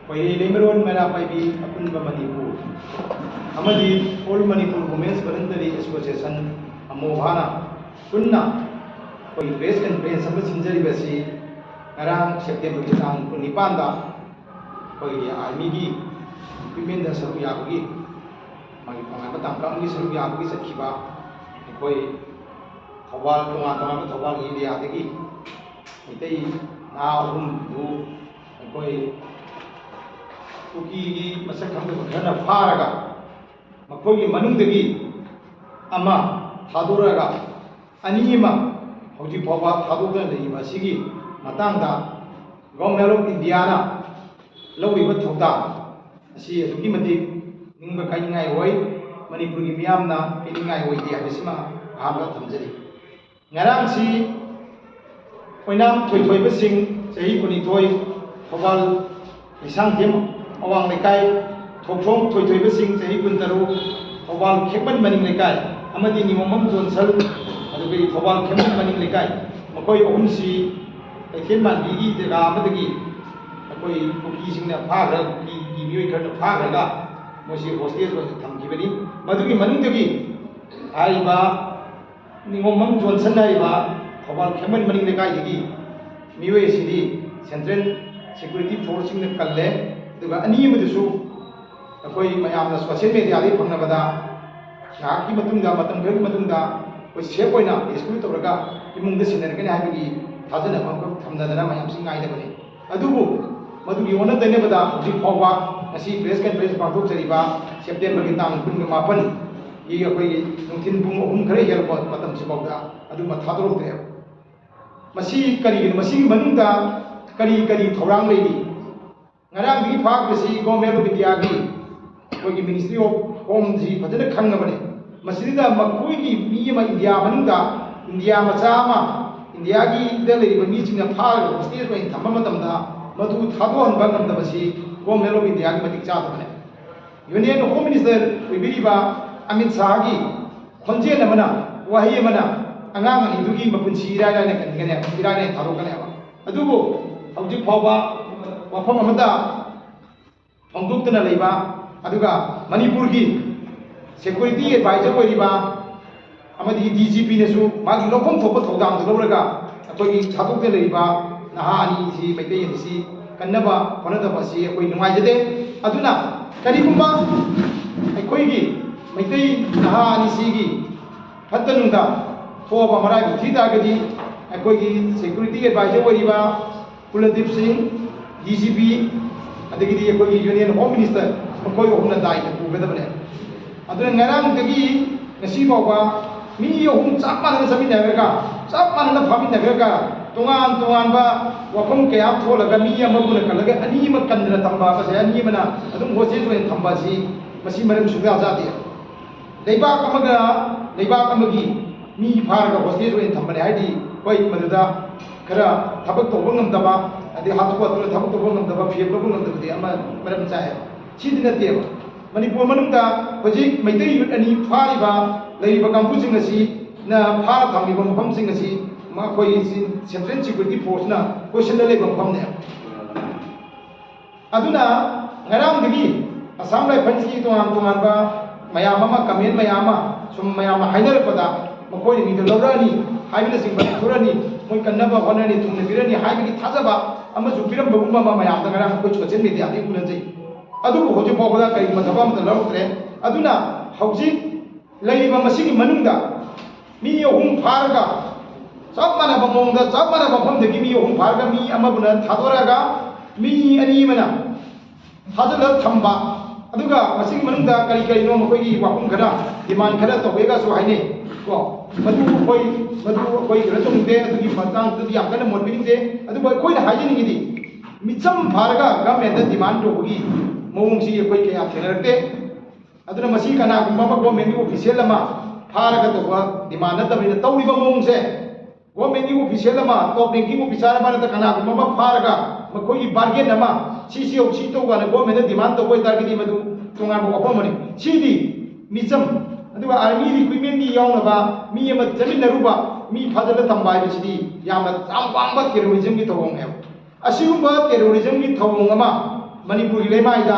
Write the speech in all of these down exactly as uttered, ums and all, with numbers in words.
ꯄꯣꯏꯔꯩ ꯂꯩꯃꯔꯣꯟ ꯃꯩꯔꯥ ꯄꯥꯏꯕꯤ ꯑꯄꯨꯟꯕ ꯃꯅꯤꯄꯨꯔ ꯑꯃꯗꯤ All Manipur Women's Voluntary Association, ꯑꯃꯣꯚꯥꯅ ꯄꯨꯟꯅ ꯑꯩꯈꯣꯏꯒꯤ ꯄ꯭ꯔꯦꯁ ꯀꯟꯐꯔꯦꯟꯁ ꯑꯃ ꯁꯤꯟꯖꯔꯤꯕ ꯑꯁꯤ ꯉꯔꯥꯡ ꯁꯦꯞꯇꯦꯝꯕꯔꯒꯤ ꯇꯥꯡ ꯀꯨꯟꯅꯤꯄꯥꯟꯗ ꯑꯩꯈꯣꯏꯒꯤ ꯑꯥꯔꯃꯤꯒꯤ ꯏꯀ꯭ꯋꯤꯞꯃꯦꯟꯗ ꯁꯔꯨꯛ ꯌꯥꯕꯒꯤ, ꯃꯥꯒꯤ ꯇꯣꯉꯥꯟꯕ ꯇꯥꯡꯀꯛ ꯑꯃꯒꯤ ꯁꯔꯨꯛ ꯌꯥꯕꯒꯤ ꯆꯠꯈꯤꯕ ꯑꯩꯈꯣꯏ ꯊꯧꯕꯥꯜ, ꯇꯣꯉꯥꯟ ꯇꯣꯉꯥꯟꯕ ꯊꯧꯕꯥꯜ ꯑꯦꯔꯤꯌꯥꯗꯒꯤ ꯃꯩꯇꯩ ꯅꯍꯥ ꯑꯍꯨꯝꯗꯨ ꯑꯩꯈꯣꯏ ꯀꯨꯀꯤꯒꯤ ꯃꯁꯛ ꯈꯪꯗꯕ ꯈꯔꯅ ꯐꯥꯔꯒ, ꯃꯈꯣꯏꯒꯤ ꯃꯅꯨꯡꯗꯒꯤ ꯑꯃ ꯊꯥꯗꯣꯔꯛꯑꯒ, ꯑꯅꯤ ꯑꯃ ꯍꯧꯖꯤꯛ ꯐꯥꯎꯕ ꯊꯥꯗꯣꯛꯇꯅ ꯂꯩꯔꯤꯕ ꯑꯁꯤꯒꯤ ꯃꯇꯥꯡꯗ Government of Indiaꯅ ꯂꯧꯔꯤꯕ ꯊꯧꯗꯥꯡ ꯑꯁꯤ ꯑꯗꯨꯛꯀꯤ ꯃꯇꯤꯛ ꯅꯤꯡꯕ ꯀꯥꯏꯅꯤꯡꯉꯥꯏ ꯑꯣꯏ꯫ ꯃꯅꯤꯄꯨꯔꯒꯤ ꯃꯤꯌꯥꯝꯅ ꯄꯦꯟꯅꯤꯡꯉꯥꯏ ꯑꯣꯏꯗꯦ ꯍꯥꯏꯕꯁꯤꯃ ꯑꯍꯥꯟꯕ ꯊꯝꯖꯔꯤ꯫ ꯉꯔꯥꯡꯁꯤ ꯑꯣꯏꯅꯥꯝ ꯊꯣꯏꯊꯣꯏꯕꯁꯤꯡ, ꯆꯍꯤ ꯀꯨꯟꯅꯤꯊꯣꯏ, ꯊꯧꯕꯥꯜ ꯀꯩꯁꯥꯝꯊꯦꯝ ꯑꯋꯥꯡ ꯂꯩꯀꯥꯏ, ꯊꯣꯛꯁꯣꯝ ꯊꯣꯏꯊꯣꯏꯕꯁꯤꯡ, ꯆꯍꯤ ꯀꯨꯟꯇꯔꯨꯛ, ꯊꯧꯕꯥꯜ ꯈꯦꯛꯃꯟ ꯃꯅꯤꯡ ꯂꯩꯀꯥꯏ, ꯑꯃꯗꯤ ꯅꯤꯉꯣꯝꯕꯝ ꯖꯣꯟꯁꯟ, ꯑꯗꯨꯒ ꯊꯧꯕꯥꯜ ꯈꯦꯛꯃꯟ ꯃꯅꯤꯡ ꯂꯩꯀꯥꯏ, ꯃꯈꯣꯏ ꯑꯍꯨꯝꯁꯤ ꯀꯩꯊꯦꯜ ꯃꯥꯟꯕꯤꯒꯤ ꯖꯒꯥ ꯑꯃꯗꯒꯤ ꯑꯩꯈꯣꯏ ꯀꯨꯀꯤꯁꯤꯡꯅ ꯐꯥꯈ꯭ꯔ, ꯀꯨꯀꯤꯒꯤ ꯃꯤꯑꯣꯏ ꯈꯔꯅ ꯐꯥꯈ꯭ꯔꯒ ꯃꯣꯏꯁꯤ ꯍꯣꯁꯇꯦꯖ ꯑꯣꯏꯅ ꯊꯝꯈꯤꯕꯅꯤ꯫ ꯃꯗꯨꯒꯤ ꯃꯅꯨꯡꯗꯒꯤ ꯍꯥꯏꯔꯤꯕ ꯅꯤꯉꯣꯝꯕꯝ ꯖꯣꯟꯁꯟ ꯍꯥꯏꯔꯤꯕ ꯊꯧꯕꯥꯜ ꯈꯦꯃꯟ ꯃꯅꯤꯡ ꯂꯩꯀꯥꯏꯗꯒꯤ ꯃꯤꯑꯣꯏ ꯑꯁꯤꯗꯤ ꯁꯦꯟꯇ꯭ꯔꯦꯜ ꯁꯦꯀ꯭ꯌꯨꯔꯤꯇꯤ ꯐꯣꯔꯁꯁꯤꯡꯅ ꯀꯜꯂꯦ꯫ ꯑꯗꯨꯒ ꯑꯅꯤ ꯑꯃꯗꯨꯁꯨ ꯑꯩꯈꯣꯏ ꯃꯌꯥꯝꯅ ꯁꯣꯁꯤꯌꯦꯜ ꯃꯦꯗꯤꯌꯥꯗꯒꯤ ꯐꯪꯅꯕꯗ ꯉꯥꯏꯍꯥꯛꯀꯤ ꯃꯇꯨꯡꯗ, ꯃꯇꯝ ꯈꯔꯒꯤ ꯃꯇꯨꯡꯗ ꯑꯩꯈꯣꯏ ꯁꯦꯐ ꯑꯣꯏꯅ ꯔꯦꯁꯀ꯭ꯌꯨ ꯇꯧꯔꯒ ꯏꯃꯨꯡꯗ ꯁꯤꯟꯅꯔꯛꯀꯅꯤ ꯍꯥꯏꯕꯒꯤ ꯊꯥꯖꯅꯕ ꯑꯃꯈꯛ ꯊꯝꯅꯗꯅ ꯃꯌꯥꯝꯁꯤ ꯉꯥꯏꯅꯕꯅꯤ꯫ ꯑꯗꯨꯕꯨ ꯃꯗꯨꯒꯤ ꯑꯣꯟꯅ ꯇꯩꯅꯕꯗ ꯍꯧꯖꯤꯛ ꯐꯥꯎꯕ ꯉꯁꯤ ꯄ꯭ꯔꯦꯁ ꯀꯟꯐꯔꯦꯟꯁ ꯄꯥꯡꯊꯣꯛꯆꯔꯤꯕ ꯁꯦꯞꯇꯦꯝꯕꯔꯒꯤ ꯇꯥꯡ ꯀꯨꯟꯒ ꯃꯥꯄꯟꯒꯤ ꯑꯩꯈꯣꯏꯒꯤ ꯅꯨꯡꯊꯤꯜ ꯄꯨꯡ ꯑꯍꯨꯝ ꯈꯔ ꯍꯦꯜꯂꯛꯄ ꯃꯇꯝꯁꯤꯐꯥꯎꯗ ꯑꯗꯨꯃ ꯊꯥꯗꯣꯔꯛꯇ꯭ꯔꯦꯕ꯫ ꯃꯁꯤ ꯀꯔꯤꯒꯤꯅꯣ? ꯃꯁꯤꯒꯤ ꯃꯅꯨꯡꯗ ꯀꯔꯤ ꯀꯔꯤ ꯊꯧꯔꯥꯡ ꯂꯩꯔꯤ? ꯉꯔꯥꯡꯗꯒꯤ ꯐꯥꯈ꯭ꯔꯤꯁꯤ Government of Indiaꯒꯤ ꯑꯩꯈꯣꯏꯒꯤ Ministry of Homeꯁꯤ ꯐꯖꯅ ꯈꯪꯉꯕꯅꯤ꯫ ꯃꯁꯤꯗ ꯃꯈꯣꯏꯒꯤ ꯃꯤ ꯑꯃ ꯏꯟꯗꯤꯌꯥ ꯃꯅꯨꯡꯗ, ꯏꯟꯗꯤꯌꯥ ꯃꯆꯥ ꯑꯃ, ꯏꯟꯗꯤꯌꯥꯒꯤꯗ ꯂꯩꯔꯤꯕ ꯃꯤꯁꯤꯡꯅ ꯐꯥꯔꯒ ꯍꯣꯁꯇꯦꯖ ꯑꯣꯏꯅ ꯊꯝꯕ ꯃꯇꯝꯗ ꯃꯗꯨ ꯊꯥꯗꯣꯛꯍꯟꯕ ꯉꯝꯗꯕꯁꯤ Government of Indiaꯒꯤ ꯃꯇꯤꯛ ꯆꯥꯗꯕꯅꯤ꯫ Union Home Minister ꯑꯣꯏꯕꯤꯔꯤꯕ ꯑꯃꯤꯠ ꯁꯥꯍꯒꯤ ꯈꯣꯟꯖꯦꯜ ꯑꯃꯅ, ꯋꯥꯍꯩ ꯑꯃꯅ ꯑꯉꯥꯡ ꯑꯅꯤꯗꯨꯒꯤ ꯃꯄꯨꯟꯁꯤ ꯏꯔꯥꯏ ꯂꯥꯏꯅ ꯀꯟꯒꯅꯦꯕ, ꯏꯔꯥꯏ ꯂꯥꯏꯅ ꯊꯥꯗꯣꯛꯀꯅꯦꯕ꯫ ꯑꯗꯨꯕꯨ ꯍꯧꯖꯤꯛ ꯐꯥꯎꯕ ꯋꯥꯐꯝ ꯑꯃꯠꯇ ꯐꯣꯡꯗꯣꯛꯇꯅ ꯂꯩꯕ, ꯑꯗꯨꯒ ꯃꯅꯤꯄꯨꯔꯒꯤ ꯁꯦꯀ꯭ꯌꯨꯔꯤꯇꯤ ꯑꯦꯗꯚꯥꯏꯖꯔ ꯑꯣꯏꯔꯤꯕ ꯑꯃꯗꯤ ꯗꯤ ꯖꯤ ꯄꯤꯅꯁꯨ ꯃꯥꯒꯤ ꯂꯧꯐꯝ ꯊꯣꯛꯄ ꯊꯧꯗꯥꯡꯗꯨ ꯂꯧꯔꯒ ꯑꯩꯈꯣꯏꯒꯤ ꯊꯥꯗꯣꯛꯇ ꯂꯩꯔꯤꯕ ꯅꯍꯥ ꯑꯅꯤꯁꯤ, ꯃꯩꯇꯩ ꯑꯅꯤꯁꯤ ꯀꯟꯅꯕ ꯍꯣꯠꯅꯗꯕ ꯑꯁꯤ ꯑꯩꯈꯣꯏ ꯅꯨꯡꯉꯥꯏꯖꯗꯦ꯫ ꯑꯗꯨꯅ ꯀꯔꯤꯒꯨꯝꯕ ꯑꯩꯈꯣꯏꯒꯤ ꯃꯩꯇꯩ ꯅꯍꯥ ꯑꯅꯤꯁꯤꯒꯤ ꯐꯠꯇ ꯅꯨꯡꯗ ꯊꯣꯛꯑꯕ ꯃꯔꯥꯏꯕꯛ ꯊꯤ ꯇꯥꯔꯒꯗꯤ, ꯑꯩꯈꯣꯏꯒꯤ ꯁꯦꯀ꯭ꯌꯨꯔꯤꯇꯤ ꯑꯦꯗꯚꯥꯏꯖꯔ ꯑꯣꯏꯔꯤꯕ ꯀꯨꯂꯗꯤꯞ ꯁꯤꯡ, ꯗꯤ ꯖꯤ ꯄꯤ, ꯑꯗꯒꯤꯗꯤ ꯑꯩꯈꯣꯏꯒꯤ ꯌꯨꯅꯤꯌꯟ ꯍꯣꯝ ꯃꯤꯅꯤꯁꯇꯔ, ꯃꯈꯣꯏ ꯑꯍꯨꯝꯅ ꯗꯥꯏꯇ ꯄꯨꯒꯗꯕꯅꯦ꯫ ꯑꯗꯨꯅ ꯉꯔꯥꯡꯗꯒꯤ ꯉꯁꯤ ꯐꯥꯎꯕ ꯃꯤ ꯑꯍꯨꯝ ꯆꯞ ꯃꯥꯟꯅꯅ ꯆꯠꯃꯤꯟꯅꯈ꯭ꯔꯒ, ꯆꯞ ꯃꯥꯟꯅꯅ ꯐꯥꯃꯤꯟꯅꯈ꯭ꯔꯒ, ꯇꯣꯉꯥꯟ ꯇꯣꯉꯥꯟꯕ ꯋꯥꯐꯝ ꯀꯌꯥ ꯑꯃ ꯊꯣꯛꯂꯒ ꯃꯤ ꯑꯃꯕꯨꯅ ꯀꯜꯂꯒ ꯑꯅꯤ ꯑꯃ ꯀꯟꯗꯅ ꯊꯝꯕ, ꯃꯁꯦ ꯑꯅꯤ ꯑꯃꯅ ꯑꯗꯨꯝ ꯍꯣꯁꯇꯦꯖ ꯑꯣꯏꯅ ꯊꯝꯕ ꯑꯁꯤ, ꯃꯁꯤ ꯃꯔꯝ ꯁꯨꯡꯌꯥ ꯆꯥꯗꯦ꯫ ꯂꯩꯕꯥꯛ ꯑꯃꯒ ꯂꯩꯕꯥꯛ ꯑꯃꯒꯤ ꯃꯤ ꯐꯥꯔꯒ ꯍꯣꯁꯇꯦꯖ ꯑꯣꯏꯅ ꯊꯝꯕꯅꯦ ꯍꯥꯏꯗꯤ, ꯍꯣꯏ, ꯃꯗꯨꯗ ꯈꯔ ꯊꯕꯛ ꯇꯧꯕ ꯉꯝꯗꯕ, ꯑꯗꯩ ꯍꯥꯊꯨ ꯍꯥꯊꯨꯅ ꯊꯕꯛ ꯇꯧꯕ ꯉꯝꯗꯕ, ꯐꯤꯔꯦꯞ ꯂꯧꯕ ꯉꯝꯗꯕꯗꯤ ꯑꯃ ꯃꯔꯝ ꯆꯥꯏ꯫ ꯁꯤꯗꯤ ꯅꯠꯇꯦꯕ꯫ ꯃꯅꯤꯄꯨꯔ ꯃꯅꯨꯡꯗ ꯍꯧꯖꯤꯛ ꯃꯩꯇꯩ ꯌꯨꯠ ꯑꯅꯤ ꯐꯥꯔꯤꯕ, ꯂꯩꯔꯤꯕ ꯀꯥꯡꯕꯨꯁꯤꯡ ꯑꯁꯤꯅ ꯐꯥꯔ ꯊꯝꯂꯤꯕ ꯃꯐꯝꯁꯤꯡ ꯑꯁꯤ ꯃꯈꯣꯏ ꯁꯦꯟꯇ꯭ꯔꯦꯜ ꯁꯦꯀ꯭ꯌꯨꯔꯤꯇꯤ ꯐꯣꯔꯁꯅ ꯀꯣꯏꯁꯤꯜꯂ ꯂꯩꯕ ꯃꯐꯝꯅꯦ꯫ ꯑꯗꯨꯅ ꯉꯔꯥꯡꯗꯒꯤ ꯑꯁꯥꯝ ꯔꯥꯏꯐꯜꯁꯀꯤ ꯇꯣꯉꯥꯟ ꯇꯣꯉꯥꯟꯕ ꯃꯌꯥꯝ ꯑꯃ, ꯀꯃꯦꯟ ꯃꯌꯥꯝ ꯑꯃ ꯁꯨꯝ ꯃꯌꯥꯝꯅ ꯍꯥꯏꯅꯔꯛꯄꯗ, ꯃꯈꯣꯏꯅ ꯃꯤꯗꯨ ꯂꯧꯔꯛꯑꯅꯤ ꯍꯥꯏꯕꯅꯆꯤꯡꯕ ꯊꯣꯔꯛꯑꯅꯤ, ꯃꯣꯏ ꯀꯟꯅꯕ ꯍꯣꯠꯅꯔꯅꯤ, ꯊꯨꯡꯅ ꯄꯤꯔꯅꯤ ꯍꯥꯏꯕꯒꯤ ꯊꯥꯖꯕ ꯑꯃꯁꯨ ꯄꯤꯔꯝꯕꯒꯨꯝꯕ ꯑꯃ ꯃꯌꯥꯝꯗ ꯉꯔꯥꯡ ꯑꯩꯈꯣꯏ ꯁꯣꯁꯤꯌꯦꯜ ꯃꯦꯗꯤꯌꯥꯗꯒꯤ ꯎꯅꯖꯩ꯫ ꯑꯗꯨꯕꯨ ꯍꯧꯖꯤꯛ ꯐꯥꯎꯕꯗ ꯀꯔꯤꯒꯨꯝꯕ ꯊꯕꯛ ꯑꯃꯠꯇ ꯂꯧꯔꯛꯇ꯭ꯔꯦ꯫ ꯑꯗꯨꯅ ꯍꯧꯖꯤꯛ ꯂꯩꯔꯤꯕ ꯃꯁꯤꯒꯤ ꯃꯅꯨꯡꯗ ꯃꯤ ꯑꯍꯨꯝ ꯐꯥꯔꯒ, ꯆꯞ ꯃꯥꯟꯅꯕ ꯃꯑꯣꯡꯗ, ꯆꯞ ꯃꯥꯟꯅꯕ ꯃꯐꯝꯗꯒꯤ ꯃꯤ ꯑꯍꯨꯝ ꯐꯥꯔꯒ ꯃꯤ ꯑꯃꯕꯨꯅ ꯊꯥꯗꯣꯔꯛꯑꯒ ꯃꯤ ꯑꯅꯤ ꯑꯃꯅ ꯐꯥꯖꯤꯜꯂꯒ ꯊꯝꯕ, ꯑꯗꯨꯒ ꯃꯁꯤꯒꯤ ꯃꯅꯨꯡꯗ ꯀꯔꯤ ꯀꯔꯤꯅꯣ ꯃꯈꯣꯏꯒꯤ ꯋꯥꯐꯝ ꯈꯔ, ꯗꯤꯃꯥꯟ ꯈꯔ ꯇꯧꯋꯦꯒꯁꯨ ꯍꯥꯏꯅꯩ ꯀꯣ꯫ ꯃꯗꯨ ꯑꯩꯈꯣꯏ, ꯃꯗꯨ ꯑꯩꯈꯣꯏ ꯀꯩꯅꯣ ꯇꯧꯅꯤꯡꯗꯦ, ꯑꯗꯨꯒꯤ ꯃꯇꯥꯡꯗꯨꯗꯤ ꯌꯥꯝ ꯀꯟꯅ ꯃꯣꯠ ꯄꯤꯅꯤꯡꯗꯦ꯫ ꯑꯗꯨꯕꯨ ꯑꯩꯈꯣꯏꯅ ꯍꯥꯏꯖꯅꯤꯡꯉꯤꯗꯤ, ꯃꯤꯆꯝ ꯐꯥꯔꯒ ꯒꯚꯔꯟꯃꯦꯟꯗ ꯗꯤꯃꯥꯟ ꯇꯧꯕꯒꯤ ꯃꯑꯣꯡꯁꯤ ꯑꯩꯈꯣꯏ ꯀꯌꯥ ꯊꯦꯡꯅꯔꯛꯇꯦ꯫ ꯑꯗꯨꯅ ꯃꯁꯤ ꯀꯅꯥꯒꯨꯝꯕ ꯑꯃ, ꯒꯣꯔꯃꯦꯟꯒꯤ ꯑꯣꯐꯤꯁꯤꯌꯦꯜ ꯑꯃ ꯐꯥꯔꯒ ꯇꯧꯕ ꯗꯤꯃꯥꯟ ꯅꯠꯇꯕꯅꯤꯅ, ꯇꯧꯔꯤꯕ ꯃꯑꯣꯡꯁꯦ, ꯒꯣꯔꯃꯦꯟꯒꯤ ꯑꯣꯐꯤꯁꯤꯌꯦꯜ ꯑꯃ, ꯇꯣꯞ ꯔꯦꯡꯀꯤꯡ ꯑꯣꯐꯤꯁꯥꯔ ꯑꯃ ꯅꯠꯇ꯭ꯔ ꯀꯅꯥꯒꯨꯝꯕ ꯑꯃ ꯐꯥꯔꯒ ꯃꯈꯣꯏꯒꯤ ꯕꯥꯔꯒꯦꯟ ꯑꯃ, "ꯁꯤ ꯁꯤ ꯁꯤ ꯇꯧꯕꯅ" ꯒꯣꯔꯃꯦꯟꯗ ꯗꯤꯃꯥꯟ ꯇꯧꯕ ꯑꯣꯏꯇꯥꯔꯒꯗꯤ ꯃꯗꯨ ꯇꯣꯉꯥꯟꯕ ꯋꯥꯐꯝ ꯑꯃꯅꯤ꯫ ꯁꯤꯗꯤ ꯃꯤꯆꯝ, ꯑꯗꯨꯒ ꯑꯥꯔꯃꯤ ꯔꯤꯀ꯭ꯔꯨꯠꯃꯦꯟꯒꯤ ꯌꯥꯎꯅꯕ ꯃꯤ ꯑꯃ ꯆꯠꯃꯤꯟꯅꯔꯨꯕ, ꯃꯤ ꯐꯥꯖꯤꯜꯂ ꯊꯝꯕ ꯍꯥꯏꯕꯁꯤꯗꯤ ꯌꯥꯝꯅ ꯌꯥꯝ ꯋꯥꯡꯕ terrorism ꯒꯤ ꯊꯧꯑꯣꯡꯅꯦꯕ꯫ ꯑꯁꯤꯒꯨꯝꯕ terrorism ꯒꯤ ꯊꯧꯑꯣꯡ ꯑꯃ ꯃꯅꯤꯄꯨꯔꯒꯤ ꯂꯩꯃꯥꯏꯗ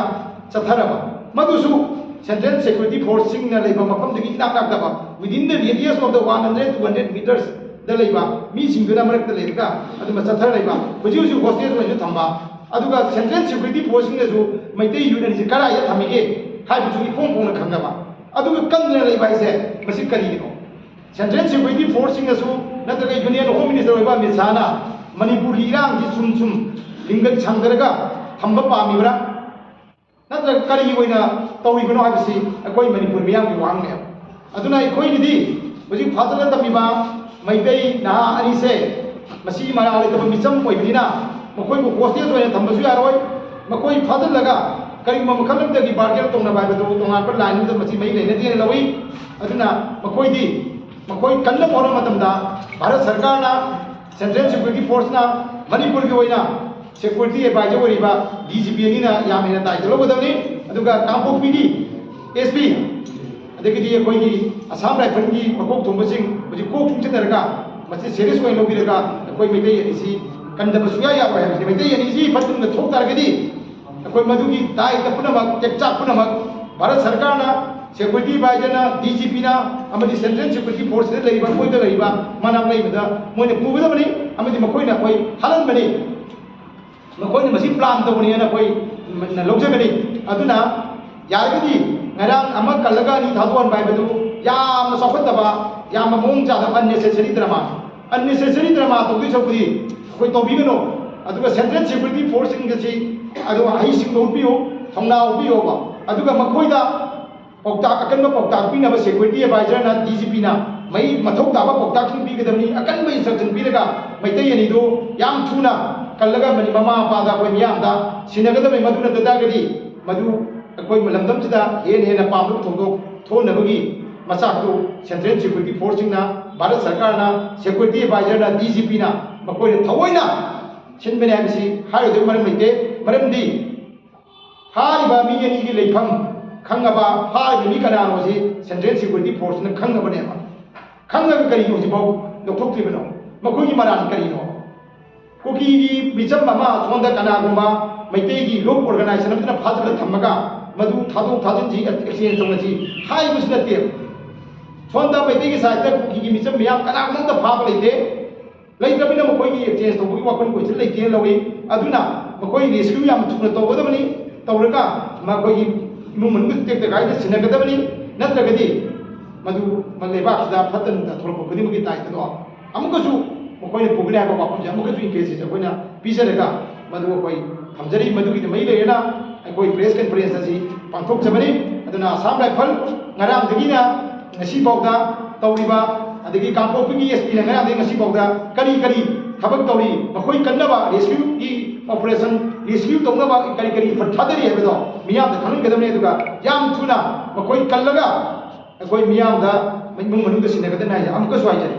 ꯆꯠꯊꯔꯕ, ꯃꯗꯨꯁꯨ Central Security Force ꯁꯤꯡꯅ ꯂꯩꯕ ꯃꯐꯝꯗꯒꯤ ꯏꯅꯥꯛ ꯅꯛꯇꯕ, within the radius of the one hundred, two hundred meters ꯗ ꯂꯩꯕ ꯃꯤꯁꯤꯡꯗꯨꯅ ꯃꯔꯛꯇ ꯂꯩꯔꯒ ꯑꯗꯨꯝꯕ ꯆꯠꯊꯔ ꯂꯩꯕ, ꯍꯧꯖꯤꯛ ꯍꯧꯖꯤꯛ hostage ꯑꯣꯏꯅꯁꯨ ꯊꯝꯕ, ꯑꯗꯨꯒ Central Security Force ꯁꯤꯡꯅꯁꯨ Meitei youth ꯑꯅꯤꯁꯤ ꯀꯗꯥꯏꯗ ꯊꯝꯃꯤꯒꯦ ꯍꯥꯏꯕꯁꯨ ꯏꯐꯣꯡ ꯐꯣꯡꯅ ꯈꯪꯗꯕ, ꯑꯗꯨꯒ ꯀꯟꯗꯅ ꯂꯩꯕ ꯍꯥꯏꯁꯦ ꯃꯁꯤ ꯀꯔꯤꯒꯤꯅꯣ? Central Security Force ꯁꯤꯡꯅꯁꯨ ꯅꯠꯇ꯭ꯔꯒ Union Home Minister ꯑꯣꯏꯕ ꯑꯃꯤꯠ ꯁꯥꯍꯅ ꯃꯅꯤꯄꯨꯔꯒꯤ ꯏꯔꯥꯡꯁꯤ ꯁꯨꯝ ꯁꯨꯝ ꯂꯤꯡꯗ ꯁꯥꯡꯊꯔꯒ ꯊꯝꯕ ꯄꯥꯝꯃꯤꯕ꯭ꯔꯥ? ꯅꯠꯇ꯭ꯔꯒ ꯀꯔꯤꯒꯤ ꯑꯣꯏꯅ ꯇꯧꯔꯤꯕꯅꯣ ꯍꯥꯏꯕꯁꯤ ꯑꯩꯈꯣꯏ ꯃꯅꯤꯄꯨꯔ ꯃꯤꯌꯥꯝꯒꯤ ꯋꯥꯍꯪꯅꯦꯕ꯫ ꯑꯗꯨꯅ ꯑꯩꯈꯣꯏꯒꯤꯗꯤ ꯍꯧꯖꯤꯛ ꯐꯥꯖꯤꯜꯂ ꯊꯝꯃꯤꯕ ꯃꯩꯇꯩ ꯅꯍꯥ ꯑꯅꯤꯁꯦ, ꯃꯁꯤ ꯃꯔꯥꯜ ꯂꯩꯇꯕ ꯃꯤꯆꯝ ꯑꯣꯏꯕꯅꯤꯅ ꯃꯈꯣꯏꯕꯨ hostage ꯑꯣꯏꯅ ꯊꯝꯕꯁꯨ ꯌꯥꯔꯣꯏ꯫ ꯃꯈꯣꯏ ꯐꯥꯖꯤꯜꯂꯒ ꯀꯔꯤꯒꯨꯝꯕ ꯃꯈꯜ ꯑꯃꯗꯒꯤ bargain ꯇꯧꯅꯕ ꯍꯥꯏꯕꯗꯨ ꯇꯣꯉꯥꯟꯕ line ꯑꯃꯗ ꯃꯁꯤ ꯃꯔꯤ ꯂꯩꯅꯗꯦꯅ ꯂꯧꯏ꯫ ꯑꯗꯨꯅ ꯃꯈꯣꯏꯗꯤ, ꯃꯈꯣꯏ ꯀꯟꯅꯕ ꯍꯣꯠꯅꯕ ꯃꯇꯝꯗ ꯚꯥꯔꯠ ꯁꯔꯀꯥꯔꯅ, Central Security Force ꯅ ꯃꯅꯤꯄꯨꯔꯒꯤ ꯑꯣꯏꯅ security advisor ꯑꯣꯏꯔꯤꯕ D G P ꯑꯅꯤꯅ ꯌꯥꯝ ꯍꯦꯟꯅ ꯗꯥꯏꯇ ꯂꯧꯒꯗꯕꯅꯤ꯫ ꯑꯗꯨꯒ ꯀꯥꯡꯄꯣꯛꯄꯤꯒꯤ S P, ꯑꯗꯒꯤꯗꯤ ꯑꯩꯈꯣꯏꯒꯤ Assam Rifle ꯒꯤ ꯃꯀꯣꯛ ꯊꯣꯡꯕꯁꯤꯡ ꯍꯧꯖꯤꯛ ꯀꯣꯛ ꯆꯨꯡꯁꯤꯟꯅꯔꯒ ꯃꯁꯤ serious ꯑꯣꯏꯅ ꯂꯧꯕꯤꯔꯒ ꯑꯩꯈꯣꯏ ꯃꯩꯇꯩ ꯑꯅꯤꯁꯤ ꯀꯟꯗꯕ ꯁꯨꯡꯌꯥ ꯌꯥꯔꯣꯏ ꯍꯥꯏꯕꯁꯤ, ꯃꯩꯇꯩ ꯑꯅꯤꯁꯤ ꯐꯠꯇꯨꯝꯗ ꯊꯣꯛ ꯇꯥꯔꯒꯗꯤ ꯑꯩꯈꯣꯏ ꯃꯗꯨꯒꯤ ꯗꯥꯏꯇ ꯄꯨꯝꯅꯃꯛ, ꯆꯦꯛꯆꯥꯛ ꯄꯨꯝꯅꯃꯛ ꯚꯥꯔꯠ ꯁꯔꯀꯥꯔꯅ, security advisor ꯅ, D G P ꯅ ꯑꯃꯗꯤ Central Security Force ꯇ ꯂꯩꯔꯤꯕ, ꯑꯩꯈꯣꯏꯗ ꯂꯩꯔꯤꯕ ꯃꯅꯥꯛ ꯂꯩꯕꯗ ꯃꯣꯏꯅ ꯄꯨꯒꯗꯕꯅꯤ ꯑꯃꯗꯤ ꯃꯈꯣꯏꯅ ꯑꯩꯈꯣꯏ ꯍꯥꯠꯍꯟꯕꯅꯤ꯫ ꯃꯈꯣꯏꯅ ꯃꯁꯤ plan ꯇꯧꯕꯅꯤ ꯍꯥꯏꯅ ꯑꯩꯈꯣꯏ ꯂꯧꯖꯒꯅꯤ꯫ ꯑꯗꯨꯅ ꯌꯥꯔꯒꯗꯤ ꯉꯔꯥꯡ ꯑꯃ ꯀꯜꯂꯒ ꯑꯅꯤ ꯊꯥꯗꯣꯛꯍꯟꯕ ꯍꯥꯏꯕꯗꯨ ꯌꯥꯝꯅ ꯆꯥꯎꯈꯠꯇꯕ, ꯌꯥꯝꯅ ꯃꯑꯣꯡ ꯆꯥꯗꯕ unnecessary drama, unnecessary drama ꯇꯧꯗꯣꯏ ꯁꯔꯨꯛꯄꯨꯗꯤ ꯑꯩꯈꯣꯏ ꯇꯧꯕꯤꯒꯅꯨ꯫ ꯑꯗꯨꯒ Central Security Force ꯁꯤꯡ ꯑꯁꯤ ꯑꯗꯨ ꯍꯩꯁꯤꯡꯕ ꯎꯠꯄꯤꯌꯨ, ꯊꯧꯅꯥ ꯎꯠꯄꯤꯌꯣꯕ꯫ ꯑꯗꯨꯒ ꯃꯈꯣꯏꯗ ꯄꯥꯎꯇꯥꯛ, ꯑꯀꯟꯕ ꯄꯥꯎꯇꯥꯛ ꯄꯤꯅꯕ security advisor ꯅ, D G P ꯅ ꯃꯩ ꯃꯊꯧ ꯇꯥꯕ ꯄꯥꯎꯇꯥꯛꯁꯤꯡ ꯄꯤꯒꯗꯕꯅꯤ꯫ ꯑꯀꯟꯕ instruction ꯄꯤꯔꯒ ꯃꯩꯇꯩ ꯑꯅꯤꯗꯨ ꯌꯥꯝ ꯊꯨꯅ ꯀꯜꯂꯒ ꯃꯅꯤ-, ꯃꯃꯥ ꯃꯄꯥꯗ ꯑꯩꯈꯣꯏ ꯃꯤꯌꯥꯝꯗ ꯁꯤꯟꯅꯒꯗꯕꯅꯤ꯫ ꯃꯗꯨ ꯅꯠꯇ ꯇꯥꯔꯒꯗꯤ ꯃꯗꯨ ꯑꯩꯈꯣꯏ ꯂꯝꯗꯝꯁꯤꯗ ꯍꯦꯟꯅ ꯍꯦꯟꯅ ꯄꯥꯝꯗꯕ ꯊꯧꯗꯣꯛ ꯊꯣꯛꯅꯕꯒꯤ ꯃꯆꯥꯛꯇꯨ Central Security Force ꯁꯤꯡꯅ, ꯚꯥꯔꯠ ꯁꯔꯀꯥꯔꯅ, security advisor ꯅ, D G P ꯅ ꯃꯈꯣꯏꯅ ꯊꯑꯣꯏꯅ ꯁꯤꯟꯕꯅꯤ ꯍꯥꯏꯕꯁꯤ ꯍꯥꯏꯔꯣꯏꯗꯕ ꯃꯔꯝ ꯂꯩꯇꯦ꯫ ꯃꯔꯝꯗꯤ ꯐꯥꯔꯤꯕ ꯃꯤ ꯑꯅꯤꯒꯤ ꯂꯩꯐꯝ ꯈꯪꯉꯕ, ꯐꯥꯔꯤꯕ ꯃꯤ ꯀꯅꯥꯅꯣ ꯁꯤ Central Security Force ꯅ ꯈꯪꯉꯕꯅꯦꯕ꯫ ꯈꯪꯉꯒ ꯀꯔꯤꯒꯤꯅꯣ ꯍꯧꯖꯤꯛꯐꯥꯎ ꯂꯧꯊꯣꯛꯇ꯭ꯔꯤꯕꯅꯣ? ꯃꯈꯣꯏꯒꯤ ꯃꯔꯥꯜ ꯀꯔꯤꯅꯣ? ꯀꯨꯀꯤꯒꯤ ꯃꯤꯆꯝ ꯑꯃ ꯁꯣꯝꯗ ꯀꯅꯥꯒꯨꯝꯕ ꯃꯩꯇꯩꯒꯤ ꯂꯣꯞ ꯑꯣꯔꯒꯅꯥꯏꯖꯦꯁꯟ ꯑꯃꯗꯨꯅ ꯐꯥꯖꯤꯜꯂ ꯊꯝꯃꯒ ꯃꯗꯨ ꯊꯥꯗꯣꯛ ꯊꯥꯖꯤꯟꯁꯤ ꯑꯦꯛꯁꯆꯦꯟꯖ ꯇꯧꯅꯁꯤ ꯍꯥꯏꯕꯁꯨ ꯅꯠꯇꯦ꯫ ꯁꯣꯝꯗ ꯃꯩꯇꯩꯒꯤ ꯁꯥꯏꯠꯇ ꯀꯨꯀꯤꯒꯤ ꯃꯤꯆꯝ ꯃꯌꯥꯝ ꯀꯅꯥꯒꯨꯝꯕ ꯑꯝꯇ ꯐꯥꯕ ꯂꯩꯇꯦ꯫ ꯂꯩꯇ꯭ꯔꯕꯅꯤꯅ ꯃꯈꯣꯏꯒꯤ ꯑꯦꯛꯁꯆꯦꯟꯖ ꯇꯧꯕꯒꯤ ꯋꯥꯈꯜ ꯀꯣꯏꯁꯟ ꯂꯩꯇꯦꯅ ꯂꯧꯏ꯫ ꯑꯗꯨꯅ ꯃꯈꯣꯏ ꯔꯦꯁꯀ꯭ꯌꯨ ꯌꯥꯝ ꯊꯨꯅ ꯇꯧꯒꯗꯕꯅꯤ꯫ ꯇꯧꯔꯒ ꯃꯈꯣꯏꯒꯤ ꯏꯃꯨꯡ ꯃꯅꯨꯡꯒꯤ ꯇꯦꯛꯇ ꯀꯥꯏꯗ ꯁꯤꯟꯅꯒꯗꯕꯅꯤ꯫ ꯅꯠꯇ꯭ꯔꯒꯗꯤ ꯃꯗꯨ ꯂꯩꯕꯥꯛꯁꯤꯗ ꯐꯠꯇ ꯅꯨꯡꯗ ꯊꯣꯛꯂꯛꯄ ꯈꯨꯗꯤꯡꯃꯛꯀꯤ ꯗꯥꯏꯇꯗꯣ ꯑꯃꯨꯛꯀꯁꯨ ꯃꯈꯣꯏꯅ ꯄꯨꯒꯅꯤ ꯍꯥꯏꯕ ꯋꯥꯐꯝꯁꯦ ꯑꯃꯨꯛꯀꯁꯨ ꯏꯝꯐꯦꯁꯤꯁ ꯑꯩꯈꯣꯏꯅ ꯄꯤꯖꯔꯒ ꯃꯗꯨ ꯑꯩꯈꯣꯏ ꯊꯝꯖꯔꯤ꯫ ꯃꯗꯨꯒꯤꯗ ꯃꯔꯤ ꯂꯩꯔꯦꯅ ꯑꯩꯈꯣꯏ ꯄ꯭ꯔꯦꯁ ꯀꯟꯐꯔꯦꯟꯁ ꯑꯁꯤ ꯄꯥꯡꯊꯣꯛꯆꯕꯅꯤ꯫ ꯑꯗꯨꯅ ꯑꯁꯥꯝ ꯔꯥꯏꯐꯜ ꯉꯔꯥꯡꯗꯒꯤꯅ ꯉꯁꯤ ꯐꯥꯎꯗ ꯇꯧꯔꯤꯕ, ꯑꯗꯒꯤ ꯀꯥꯡꯄꯣꯛꯄꯤꯒꯤ ꯑꯦꯁ ꯄꯤꯅ ꯉꯔꯥꯡꯗꯒꯤ ꯉꯁꯤ ꯐꯥꯎꯗ ꯀꯔꯤ ꯀꯔꯤ ꯊꯕꯛ ꯇꯧꯔꯤ, ꯃꯈꯣꯏ ꯀꯟꯅꯕ ꯔꯦꯁꯀ꯭ꯌꯨꯒꯤ ꯑꯣꯄꯔꯦꯁꯟ, ꯔꯦꯁꯀ꯭ꯌꯨ ꯇꯧꯅꯕ ꯀꯔꯤ ꯀꯔꯤ ꯏꯐꯔꯠ ꯊꯥꯗꯔꯤ ꯍꯥꯏꯕꯗꯣ ꯃꯤꯌꯥꯝꯗ ꯈꯪꯍꯟꯒꯗꯕꯅꯤ꯫ ꯑꯗꯨꯒ ꯌꯥꯝ ꯊꯨꯅ ꯃꯈꯣꯏ ꯀꯜꯂꯒ ꯑꯩꯈꯣꯏ ꯃꯤꯌꯥꯝꯗ ꯏꯃꯨꯡ ꯃꯅꯨꯡꯗ ꯁꯤꯟꯅꯒꯗꯕꯅꯤ ꯍꯥꯏꯁꯦ ꯑꯃꯨꯛꯀꯁꯨ ꯍꯥꯏꯖꯔꯤ꯫